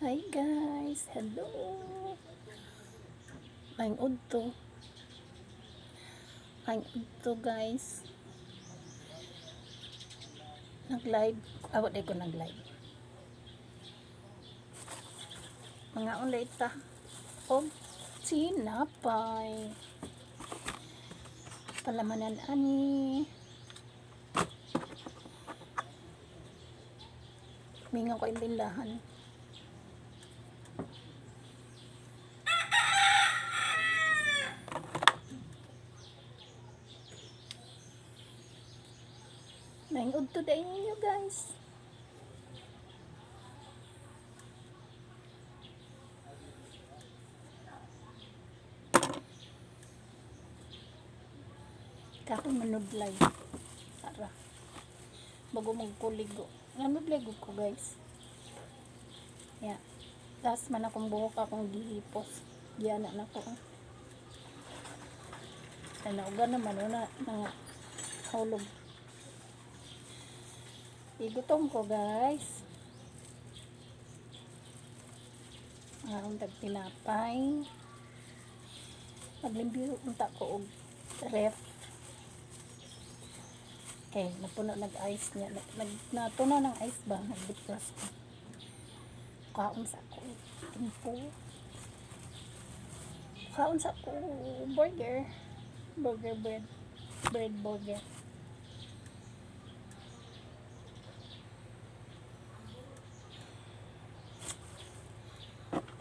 Hi guys, hello. Maayong udto. Maayong udto, guys. Nag-live. Awat ko nag-live. Mga unlay ta. Og tinapay. Palamanan ani. Mingaw ko yung tindahan. Maayong udto diay ninyo, guys. Kako manudlay. Tara. Bago magkuligo. Nanudlay gud ko, guys. Yeah. Tas man akong buhok akong gihipos. Diyan na ko. Nauga naman na mga hulog. Igutom ko, guys. Ang tag tinapay. Maglimpyo unta ko og ref. Okay, napuno nag-ice niya. Natunaw ng ice ba? Nag-depress ko. Kaon sa ako. Timpo. Kaon sa ako. Burger. Burger bread. Bread burger.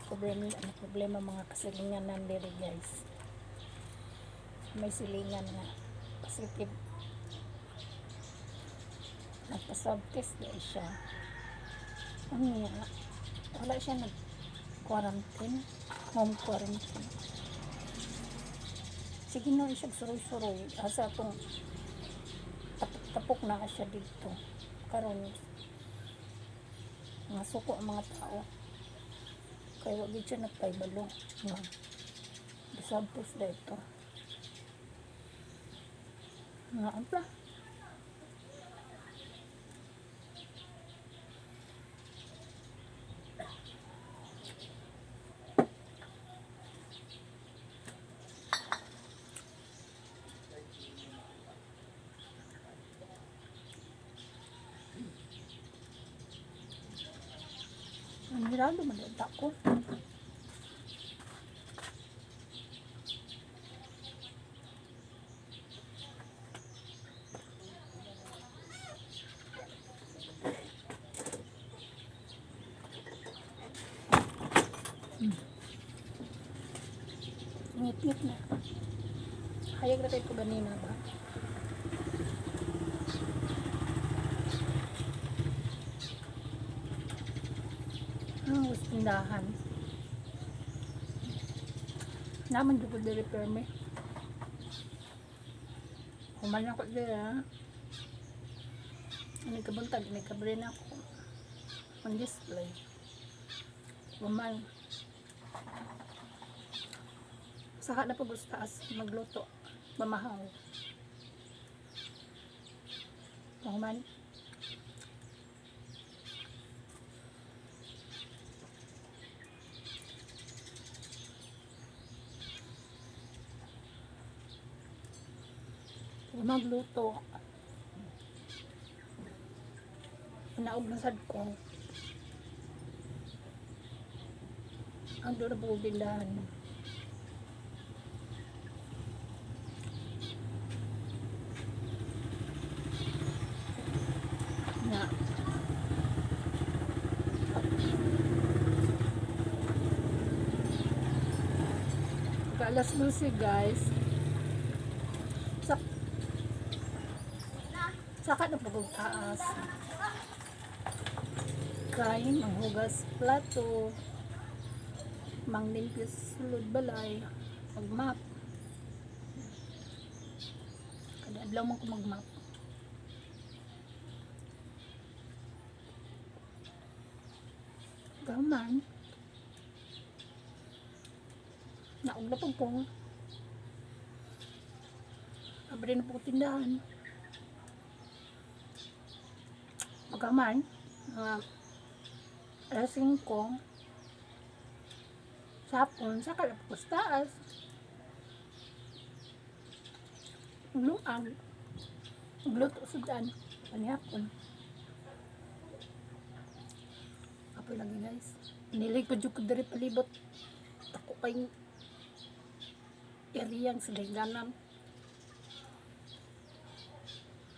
Problema, ano problema mga kasilingan nandiri, guys. May silingan nga positive. Nagpa-swab test dahil siya. Ang niya, wala siya nag-quarantine. Home quarantine. Sige no, siya suroy-suroy. Asa atong tapok-tapok na siya dito. Karon mga suko ang mga tao. Kaya wag siya nagpaibalo. Nga. Swab test dito. Nga ang pla. Ang hirado man ko. Ngit-ngit na. Hayag na kayo ko ganina ba? Ang gusto tindahan. Naman jud ko diri perme. Human ako diri ha. Ini kabuntag, ini kabre na ako. On display. Human. Saka na pag taas magluto. Mamahaw. Human. Magluto. Naog na sad ko. Ang doon na po tindahan. Na. Pagka alas 12, guys. Saka na pag taas. Kain, manghugas plato, manglimpyo sa sulod balay, magmap. Kada adlaw man ko magmap. Gaman. Naog na po ko. Abre na po ko tindahan. Pagkaman, mga alas 5, Sa hapon, sa kalapos taas. Luang. Gluto sudan. Panihapon. Kapoy lagi, guys. Nilay ko jud ko diri palibot. Tako kay eriyang silingganan.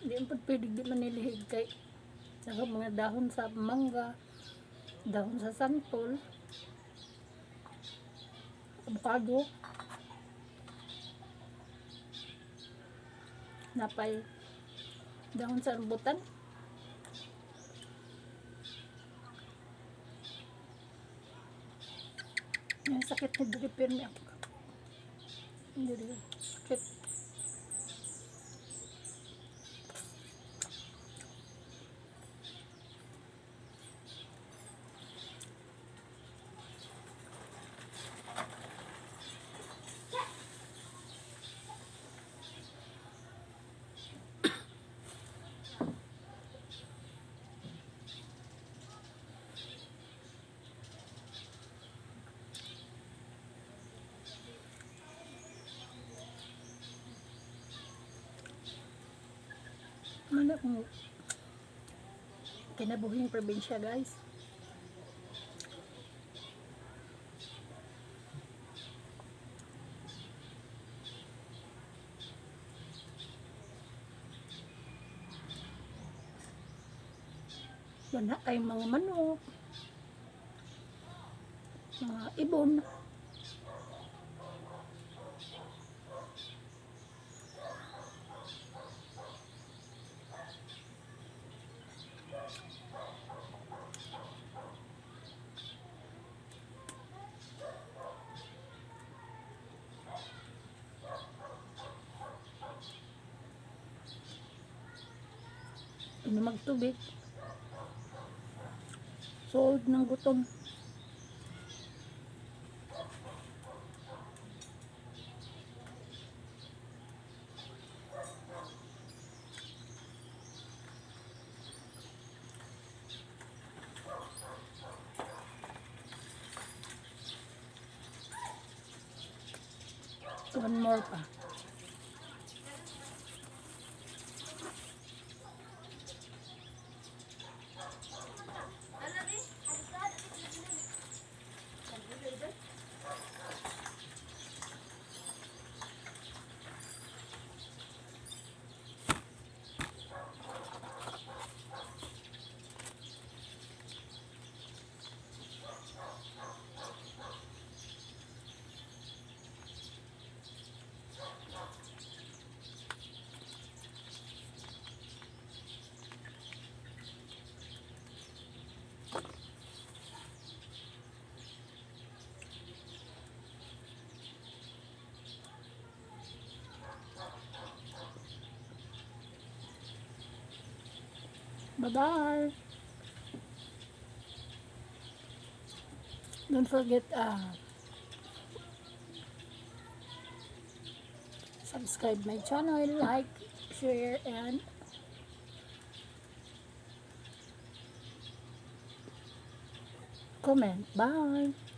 Di ang pwede di manilihig kay sa mga dahon sa mangga, dahon sa santol, avocado, napay dahon sa rambutan. Yung sakit ni diri pirmi ako. Diri sakit. Mana kung kinabuhing probinsya, guys. Wala ay mga manok, mga ibon. Inom tubig. Sold ng gutom. One more pa. Bye-bye. Don't forget subscribe my channel, like, share, and comment. Bye.